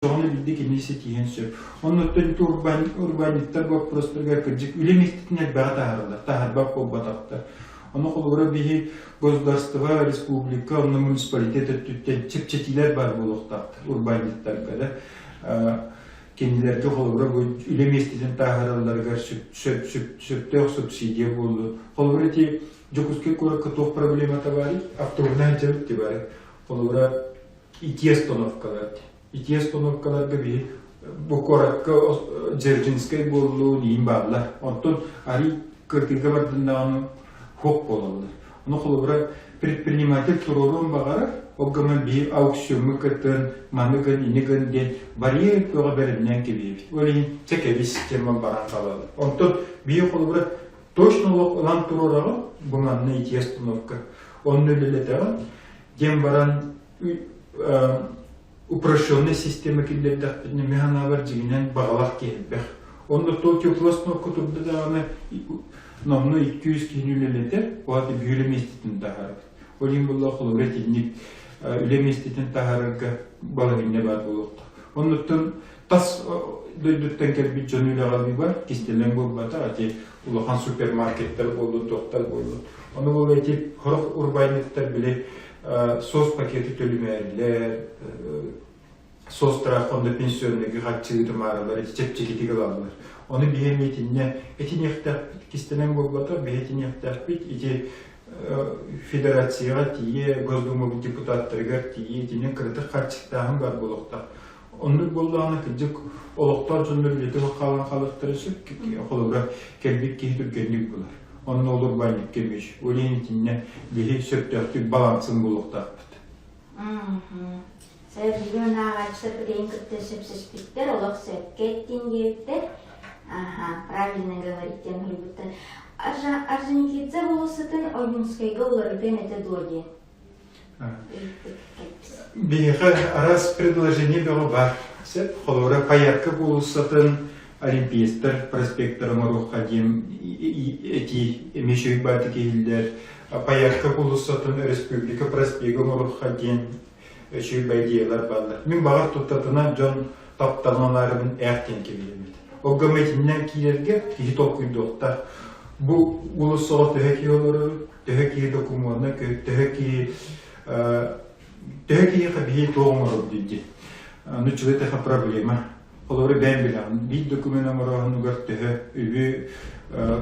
Ону билди кини ситиһиэн сөп. Оннуттан ити урбаанньыттар боппуруостарыгар кырдьык үлэ миэстэтин элбэҕи таһаараллар, таһаарбат буолбатахтар. Ону холобура биһи государство, республика, онно муниципалитет өттүттэн чэпчэтиилэр баар буолуохтаахтар урбаанньыттарга да. Кинилэргэ холобура бу үлэ миэстэтин таһааралларыгар сөптөөх субсидия буоллун. Холобура ити Дьокуускай куоракка туох проблемата баарый? Автобуһунан сылдьабыт бары. Холобура итии остановкалар. Итии остановкаларга биһи бу куоракка Дзержинскэй буоллун иин бааллар. Оттон арый кыртыыга бардыннаҕына хуох буолаллар. Ону холобура предприниматель туруоруон баҕарар, ол гынан биһи аукциоҥҥа кыттан, маны гын, ини гын диэн барьер бөҕө бэлэмнээн кэбиһэбит. Ол иһин чэ кэбис диэн баран хаалаллар. Онтон биһи холобура точно олох ылан туруораҕын, бу манна итии остановка. Онно үлэлэтэҕин диэн баран упрощенная система киллэрдэхпитинэ мин санаабар дьиҥинэн баҕалаах киһи элбэх. Онно то теплая остановка турда даҕаны номнуо 200 киһини үлэлэтэр, ол аата үлэ миэстэтин таһаарабыт. Ол иһин буолла холобура итинник үлэ миэстэтин таһаарарга балаһыанньа баар буолуохтаах. Оннуттан тас дойдуттан кэлбит дьон үлэҕэ ылыы бар, кистэлэҥ буолбатах, ити улахан супермаркеттар буоллун, туохтар буоллун. Ону буолла ити сорох урбаанньыттар били соцпакеты төлүмээрилэр, соцстрах фонда пенсионныйга харчы ыытымаарылар, ити чэпчэкитик ылаллар. Ону биһи эмиэ итиннэ этиниэхтээхпит, кистэлэҥ буолбатах, биһи этиниэхтээхпит, ити федерацияҕа тиийэ, Госдумабыт депутаттарыгар тиийэ итинэн кыратык харчыктааһын баар буолуохтаах. Оннук буоллаҕына, кырдьык, олохтоох дьоннор үлэтэ суох хаалан хаалыахтара сөп, холобура, кэлбит киһи түргэнник булар. Онно ол урбаанньыкка эмиэ ол иһин итиннэ биһи сөптөөхтүк балансын булуохтаахпыт. Бүгүн ааҕааччылар билигин кытта сөпсөспүттэр, олох сөпкө эттин диэбиттэр. Ага, правильно говорит диэн суруйбуттар. Орджоникидзе болуоссатын Ойуунскайга уларытыан этэ дуо диэн. Биһиэхэ араас предложение бөҕө баар. Сөп. Холобура, Паярка уулуссатын Олимпиецтар проспектара оҥоруохха диэн этии эмиэ үчүгэй баатык иһиллэр. Паярка уулуссатын Республика проспега оҥоруохха диэн үчүгэй идеялар бааллар. Мин баҕар туттатына дьон тапталын анаарыбын ээх диэн кэбиһэммит. Ол гына итиннэн киирэргэ киһи толкуйдуохтаах. Бу уулуссаҕа төһө киһи олорор, төһө киһи докумуона, төһө киһи төһө киһиэхэ биһи туох оҥоробут дии. Нуччалыы тэхэ проблема. Холобура бэйэм билэҕин, биир документ оҥорооһунугар төһө үбү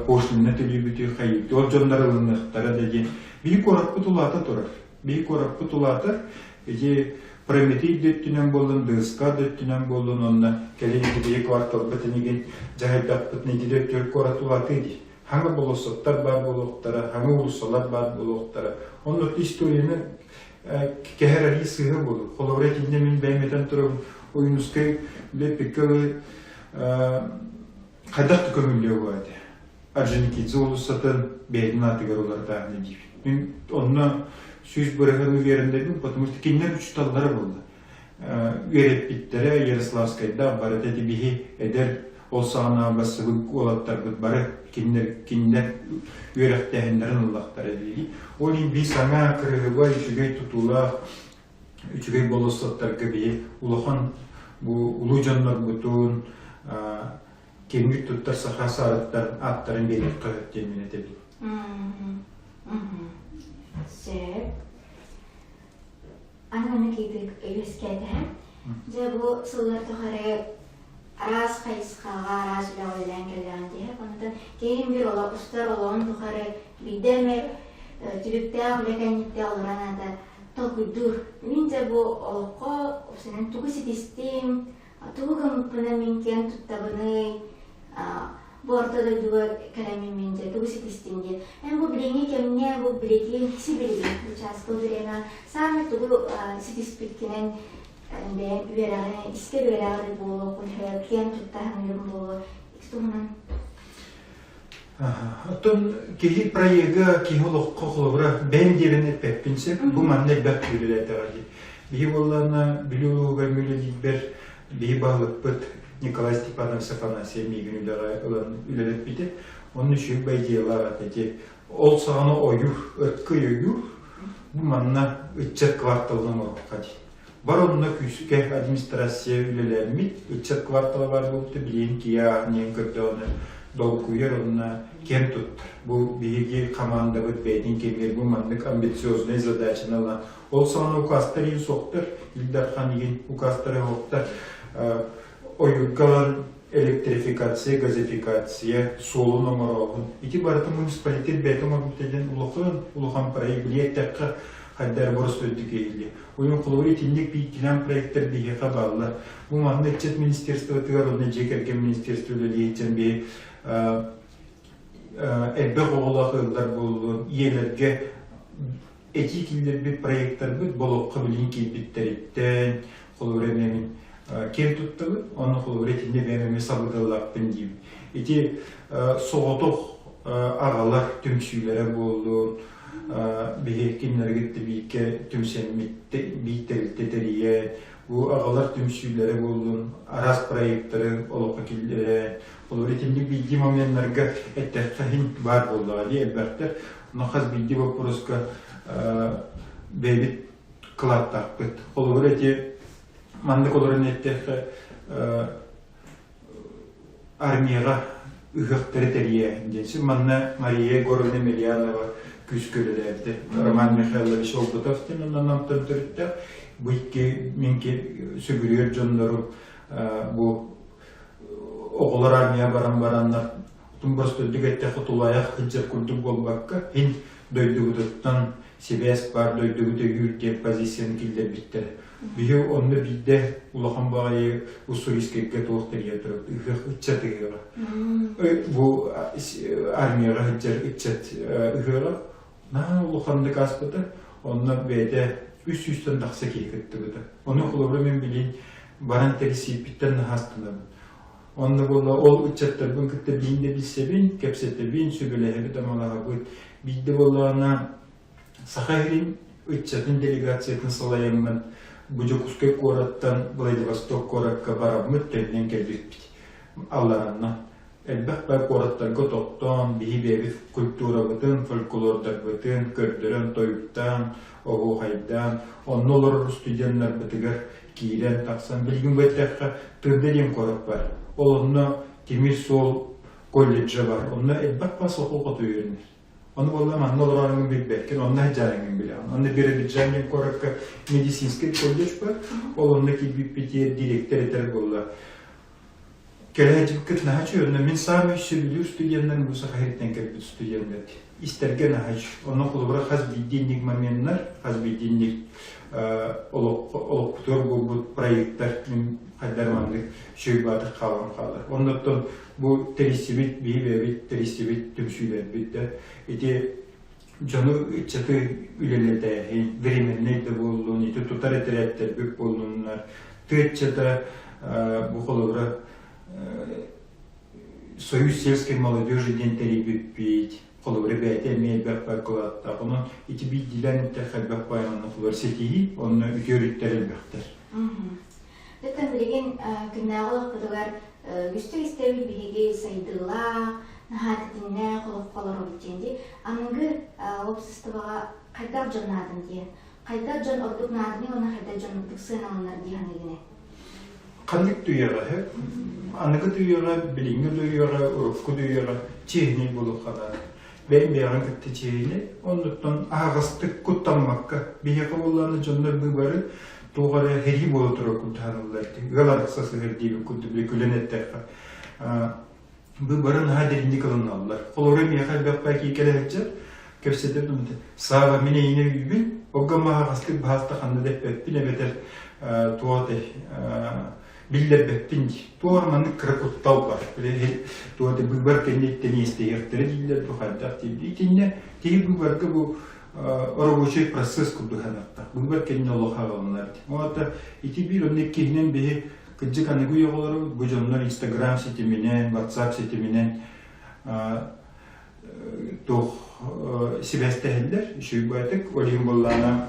пошлина төлүүбүтүй хайыыбыт, ол дьоннор ылыныахтара да диэн. Биһи куораппыт улаата турар. Биһи куораппыт улаатар, ити Прометей да өттүнэн буоллун, ДСК да өттүнэн буоллун, онно кэлин ити биһи кварталбыт инигин дьаһайдахпытына ити да өттүгэр куорат улаатыы дии. Хаҥа болуоссаттар баар буолуохтара, хаҥа уулуссалар баар буолуохтара. Онно историяны кэһэр арыы сыыһа буолуо. Холобура, итиннэ мин бэйэм этэн турабын, Ойуунускай Леппиккэ хайдах да көҥүллүө буолуо этэ. Орджоникидзе уулуссатын бэйэтин аатыгар уларытаахны диир. Мин онно 100% уверенныйбын, потому что кинилэр учууталлара буолла. Үөрэппиттэрэ Ярославскайдаах барыта ити биһи эдэр ол саҕана бассыбыт уолаттарбыт бары кинилэр кинилэр үөрэхтээһиннэрин ыллахтара диир. Ол иһин биир саҥа кырыһыба үчүгэй тутуулаах үчүгэй болуоссаттарга биһи улахан бу улуу дьоннорбутун киэҥник туттар саха саарыттар ааттарын биэриэххэ сөп диэн мин этэбин. Сөп. Аны маннык ыйытык үөскээтэһэ. Дьэ бу сыллар тухары араас хайысхаҕа араас үлэҕэ үлэлээн кэллэҕин диэһэ. Онтон киһим биир олох устар олоҕун тухары биирдэ эмэ түбүктээх үлэ кэнниттэн олорон аата толкуйдуур. Мин дьэ бу олоххо тугу ситистим, Тугу гыммыппына мин киэн туттабыный, бу орто дойдуга кэлэммин мин дьэ тугу ситистим диэн. Эн бу билиҥҥи кэмҥэ, бу билигин, сибилигин, бу чааска время саамай тугу ситиспиккинэн бэйэҥ үөрэҕин, искэр үөрэҕэр буолуоххун сөп, киэн тутта саныырым буолуо. Ити туһунан. Оттон киһи проега киһи олоххо холобура бэйэм диэбин эппэппин сөп. Бу манна элбэх үлэлээтэҕэ дии. Биһи буоллаҕына Бүлүү улууһугар үлэлиирбэр биһи баһылыкпыт Николай Степанович Афанасьев миигин үлэҕэ ылан үлэлэппитэ. Онно үчүгэй идеялаах этэ ити. Ол саҕана ойуур, ыркый ойуур. Бу манна ыччат кварталын оҥоруохха дии. Бар онно күүскэ администрация үлэлээммит, ыччат квартала баар буолбута билигин киһи ааһан көрдөҕүнэ долгуйар уонна киэн туттар. Бу биһиги хамаандабыт бэйэтин кэмигэр бу маннык амбициознай задачаны ылан, ол саҕана указтар иһин суохтар, Ил Дархан иһин указтара суохтар. Ойуурга ылан электрификация, газификация, суолун оҥорооһун. Ити барыта муниципалитет бэйэтэ оҥорбута диэн улахан улахан проект билиэттэххэ хайдары боростуойдук иһиллиэ. Ойуун холобур итинник биирдиилээн проектар биһиэхэ бааллар. Бу манна ыччат министерствотыгар уонна дьиэ кэргэн министерство үлэлиэччэн биһи элбэх оҕолоох ыаллар буоллун, ийэлэргэ этии киллэрбит проектарбыт болуокка билигин киирбиттэриттэн, холобур эмиэ мин киэн туттабын, онно холобур итиннэ бэйэм эмиэ сабыдыаллаахпын диибин. Ити соҕотох аҕалар түмсүүлэрэ буоллун, биһи кинилэргэ бииргэ түмсэммит биир тэрилтэ тэрийэн, бу аҕалар түмсүүлэрэ буоллун, араас проектары олоххо киллэрэн, холобур итинник биирдии моменнарга эттэххэ иһин баар буоллаҕа дии элбэхтэр. Но хас биирдии боппуруоска бэйэбит кылааттаахпыт. Холобур эти маннык олорон эттэххэ армияҕа ыһыахтары тэрийэ диэн. Син манна Мария Егоровна Емельянова күүскэ үлэлээбитэ. Роман Михайлович Олбутов диэн онон Намтан төрүттээх. Бу икки минки сүгүрүйэр дьоннорум бу оҕолор армия баран бараннар тум боростуойдук эттэххэ тулаайах сылдьар курдук буолбакка, ин дойдубутуттан сибээс баар дойдубут өйүүр диэн позицияны киллэрбиттэрэ. Биһи онно биирдэ улахан баҕайы Уссурийскайга туох тэрийэ турабыт ыһыах ыччат ыһыаҕа. Бу армияҕа сылдьар ыччат ыһыаҕа наһаа улаханнык ааспыта. Онно бэйэтэ 300-тэн тахса киһи кыттыбыта. Ону холобура мин билин баран тэрийсииппиттэн наһаа астынабын. Онно буолла ол ыччаттарбын кытта биирдэ билсэбин, кэпсэтэбин, сүбэлэһэбит, амалаһабыт. Биирдэ буоллаҕына Саха сирин ыччатын делегациятын салайаммын бу Дьокуускай куораттан Владивосток куоракка бараммыт төннөн кэлбиппит. Алларанна. Элбэх бай куораттарга тохтоон, биһи бэйэбит культурабытын, фольклордарбытын көрдөрөн, тойуктаан, оһуохайдаан, онно олорор студеннарбытыгар киирэн тахсан, билигин бу эттэххэ Тында диэн куорат бар. Ол онно тимир суол колледжа бар. Онно элбэх бас оқу хоту үөрэнэр. Ону буолла манна олороруҥун билбэккин, онно сылдьарыҥын билэҕин. Онно Биробиджан диэн куоракка медицинскэй колледж бар. Ол онно киирбиппитигэр директор этэр буолла. Кэлээдьиккит наһаа үчүгэй. Онно мин саамай сөбүлүүр студеннарым бу Саха сириттэн кэлбит студеннар. Истэргэ наһаа үчүгэй. Онно холобура хас биирдии инник моменнар, хас биирдии инник олохпутугар буолбут проекттар мин хайдар маннык үчүгэй баатыр хаалан хаалар. Оннуттан бу тэрийсибит, биһи бэйэбит тэрийсибит түмсүүлэрбит да ити дьону ыччаты үлэлэтээһин, временнэй да буоллун, ити тутар этэрээттэрбит буоллуннар, тыа ыччата бу холобура Союз сельской молодежи диэн тэрийбиппит, холобура бэйэтэ эмиэ элбэх бакылааттаах. Онон ити биирдиилээн эттэххэ элбэх баай онно холобура ситиһии, онно үтүө өрүттэр элбэхтэр. Оттон билигин күннээҕи олохпутугар үгүстүк истэбит биһиги сайдыылаах, наһаа тэтимнээх олоххо олоробут диэн дии. Аныгы уопсастыбаҕа хайдах дьон наадын диэн, хайдах дьон ордук наадыный уонна хайдах дьон ордук сыаналанар дии саныыгын Ханнык үйэҕэ аныгы да үйэҕэ, билиҥҥи да үйэҕэ, урукку да үйэҕэ чиэһинэй буолуохха наада. Бэйэм бэйэҕин кытта чиэһинэй, оннуттан аһаҕастык куттаммакка, биһиэхэ буоллаҕына дьоннор быыбары туох эрэ сэрии буола турар курдук саныыллар дии. Ыал арахса сыһар диэбит курдук били күлэн эттэххэ. Быыбары наһаа дириҥник ылыналлар. Холобура миэхэ элбэх баай кэлэ сылдьар, кэпсэтэр думата Сааба мин эйине өйүүбүн, оггом аһаҕастык баһаста ханна да эппэппин эбэтэр туох этэй биллэрбэппин дии. Туох маннык кыра куттал бар. Туох быыбар кэнниттэн иэстэһиэхтэрэ дииллэр бу хайдах дииллэр. Итиннэ киһи быыбарга бу рабочий процесс курдук санаттах. Быыбар кэннэ олох аҕалынар. Ол ити биир онно иккиһинэн биһи кырдьык аныгы үйэ оҕолоро бу дьоннор Инстаграм ситиминэн, WhatsApp ситиминэн туох сибээстэһэллэр үчүгэй Ол иһин буоллаҕына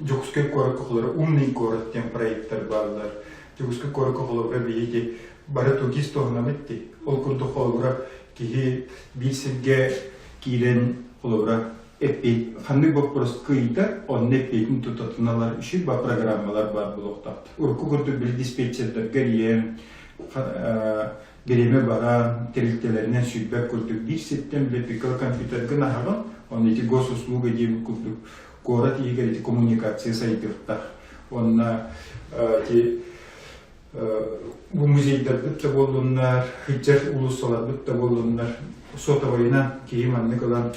Дьокуускай куоракка холобура «Умный город» диэн проекттар бааллар. Дьокуускай куоракка холобура биһиги бары тугис туһанабыт дии. Ол курдук холобура киһи биир сиргэ киирэн холобура Эппиэт ханнык боппуруос кыйдар, онно эппиэтин тутатыналар үчүгэй ба программалар баар буолуохтаахтар. Урукку курдук били диспетчердэргэ эрийэн, бириэмэ баран, тэрилтэлэринэн сүүрбэт курдук биир сиртэн били пикал компьютерга аһаҕын, онно ити госуслуга диэбит курдук куорат иһигэр ити коммуникация сайдыахтаах. Уонна ити бу музейдарбыт да буоллуннар, сылдьар уулуссаларбыт да буоллуннар, сотовайынан киһи маннык ылан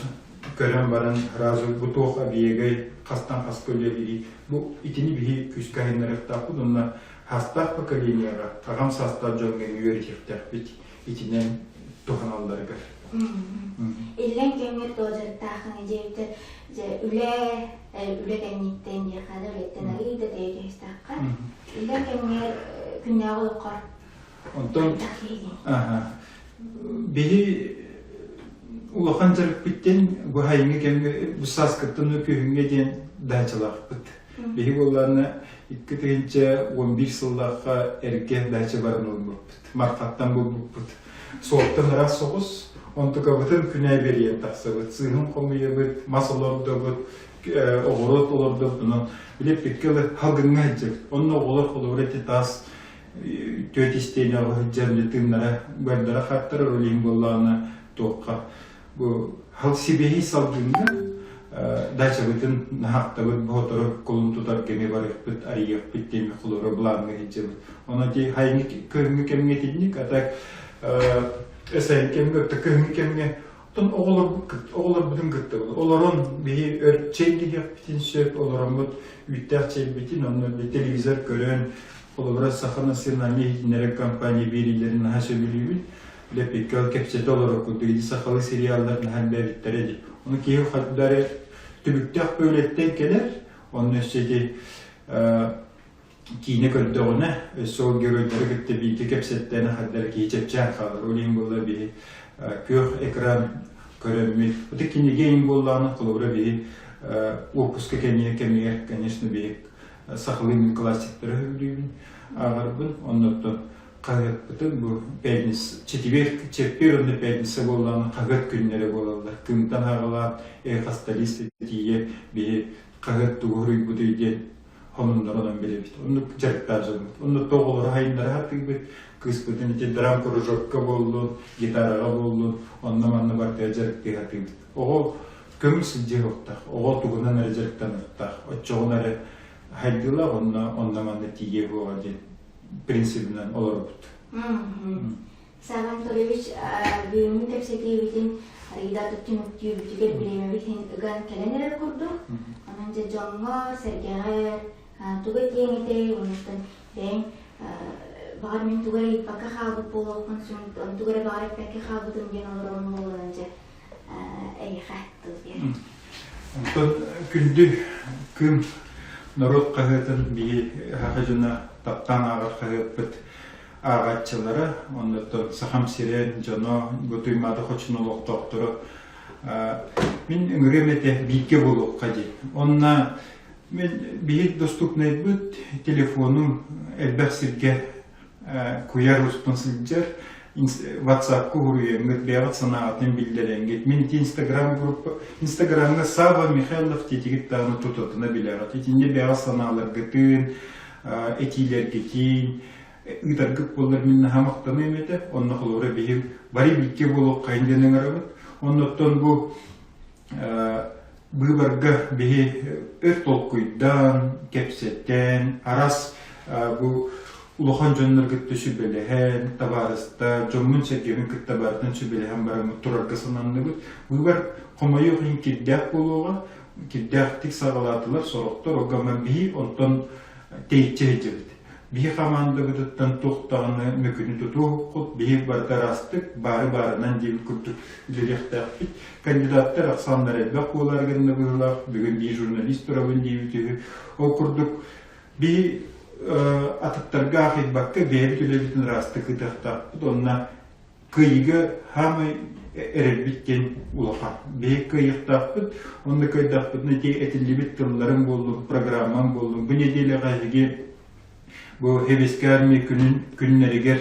көрөн баран сразу бу туох объегай, хастан хаска үлэлиирий, бу итини биһи күүскэ айыннарыахтаахпыт уонна саастаах поколениеҕа, аҕам саастаах дьоҥҥо үөрэтиэхтээхпит итинэн туһаналларыгар. Иллэҥ кэмҥэр туох дьарыктааххыный диэбитэ, дьэ үлэ үлэ кэнниттэн диэххэ да үлэттэн арыый да тэйэ түһүстэххэ иллэҥ кэмҥэр күннээҕи олоххор Онтон биһи улахан дьарыкпыттан бу сайыҥҥы кэмҥэ бу сааскыттан күһүҥҥэ диэн даачалаахпыт. Биһи буоллаҕына 2011 сыллаахха эргэ даача баран ылбыппыт. Мархаттан булбуппут. Суолтан ыраас соҕус, онтукабытын күнэ бэрийэн тахсабыт. Сыыһын хомуйабыт, мас олордобут, оҕуруот олордобут. Онон били эппиккэ дылы халгыҥҥа сылдьабыт. Онно оҕолор холобура ити таас түөрт истиэнэҕэ сылдьар тыыннара, быардара хаттарар, ол иһин буоллаҕына туохха бу сибиэһэй салгыҥҥа дачабытын наһаахтабыт боһотору кулун тутар кэми барыахпыт, арыйыахпыт диэн холобура былааҥҥа сылдьабыт. Онон ити хайыҥҥы кыһыҥҥы кэмҥэ итинник, а так сайын кэмҥэ, кыһыҥҥы кэмҥэ оттон оҕолорбутун кытта олорон биһи өр чэй диэхпитин сөп, олороммут үүттээх чэйбитин, онно телевизор көрөн, холобура Саха национальнай иһитиннэрэр компания биэриилэрин наһаа сөбүлүүбүт. Лэппиккэ кэпсэтэ олорор курдук ити сахалыы сериаллар наһаа элбээбиттэрэ дии. Ону киһи хардары түбүктээх бөөлөттөн кэлэр, онно өссө ити киинэ көрдөҕүнэ, өссө ол геройдары кытта бииргэ кэпсэттээнэ хардары киһи чэпчээн хаалар. Ол иһин буолла биһи күөх экран көрөммүт. Ити кинигэ иһин буоллаҕына, холобура биһи уоппуска кэмигэр кэмигэр, конечно, биһи сахалыы мин классиктары сөбүлүүбүн, ааҕарбын. Оннуттан хаһыаппытын бу пятница, четверг, чэппиэр уонна пятница буоллаҕына хаһыат күннэрэ буолаллар. Кыымтан аҕалаан эхо столицы тиийэ биһи хаһыат тугу суруйбутуй диэн хонуннарынан билэбит. Оннук дьарыктаах дьоммут. Онно оҕолору хайыннара сатыыбыт. Кыыспытын ити драм-кружокка буоллун, гитараҕа буоллун, онно-манна барытыгар дьарыктыы сатыыбыт. Оҕо көҥүл сылдьыахтаах, оҕо тугунан эрэ дьарыктаныахтаах. Оччоҕуна эрэ хайдыылаах онно онно-манна тиийиэ буоҕа диэн принцибинэн олоробут. Савва Анатольевич, бүгүҥҥү кэпсэтиибитин арыйда түмүктүүрбүтүгэр бириэмэбит иһин ыган кэлэн эрэр курдук. Онон дьэ дьоҥҥо, сэргэҕэр тугу этиэҥ этэй, онуттан бэйэҥ баҕар мин тугу эрэ ыйыппакка хаалбыт буолуохпун сөп, тугу эрэ баҕар эппэккэ хаалбытым диэн олорон буолан дьэ эйиэхэ тыл биэрэр. Онтон күндү Кыым норуот хаһыатын биһи саха дьоно таптаан ааҕар хаһыаппыт ааҕааччылара, оннуттан Сахам сирин дьоно, бу Туймаада хочун олохтоохторо мин ыҥырыам этэ бииргэ буолуохха диэн. Онно мин биһи доступнайбыт телефонум элбэх сиргэ куйар устун сылдьар WhatsApp-ка уһуруйаҥҥыт, бэйэҕит санааҕытын биллэрэҥҥит. Мин ити Инстаграм группа, Инстаграмҥа Савва Михайлов диэтигит даҕаны тутатына билэҕит. Итиннэ бэйэҕит санааларгытын, этиилэргитин ыытаргыт буоллар мин наһаа махтаныам этэ. Онно холобура биһи бары бииргэ буолуоххайын диэн ыҥырабыт. Оннуттан бу быыбарга биһи өр толкуйдаан, кэпсэтэн, араас бу улахан дьоннор кытта сүбэлэһэн, табаарыстар, дьоммун-сэргэбин кытта барытын сүбэлэһэн бараммыт турарга сананныбыт. Быыбар хомойуох иһин кирдээх буолуоҕа, кирдээхтик саҕалаатылар сорохтор, ол гынан биһи онтон тэйиччи сылдьабыт. Биһи хамаандабытыттан туох даҕаны мөкүнү тутуоххут, биһи барыта араастык, баары-баарынан диэбит курдук үлэлиэхтээхпит. Кандидаттар ахсааннара элбэх буолаары гынна быһыылаах, бүгүн биир журналист турабын диэбит үһү. Ол курдук биһи атыттарга аахайбакка бэйэбит үлэбитин ыраастык ыытыахтаахпыт уонна кыайыыга саамай эрэлбит диэн улахан. Биһи кыайыахтаахпыт, онно кыайдахпытына ити этиллибит тылларым буоллун, программам буоллун. Бу нэдиэлэҕэ эһиги бу Сэбиэскэй армия күнүн күннэригэр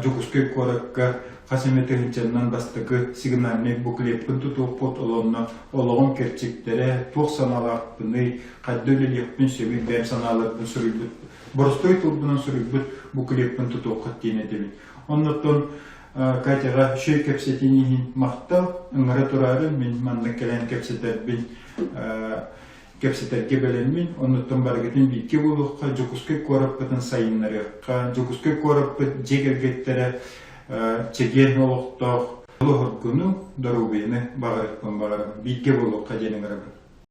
Дьокуускай куоракка хас эмэ тыһыынчаннан бастакы сигнальнай буклеппын тутуоххут, олонно олоҕум кэрчиктэрэ, туох санаалаахпыный, хайда үлэлиэхпин сөбүй бэйэм санааларбын суруйбут, боростуой тылбынан суруйбут буклеппын тутуоххут диэн этэбин. Оннуттан Катяҕа үчүгэй кэпсэтиини иһин махтал, ыҥыра тураары мин манна кэлэн кэпсэтэрбин кэпсэтэргэ бэлэммин, оннуттан барыгытын бииргэ буолуохха, Дьокуускай куораппытын сайыннарыахха, Дьокуускай куораппыт дьиэ кэргэттэрэ чэгиэн олохтоох олоһоргуну, доруобуйаны баҕарыахпын баҕарабын, бииргэ буолуохха диэн ыҥырабын.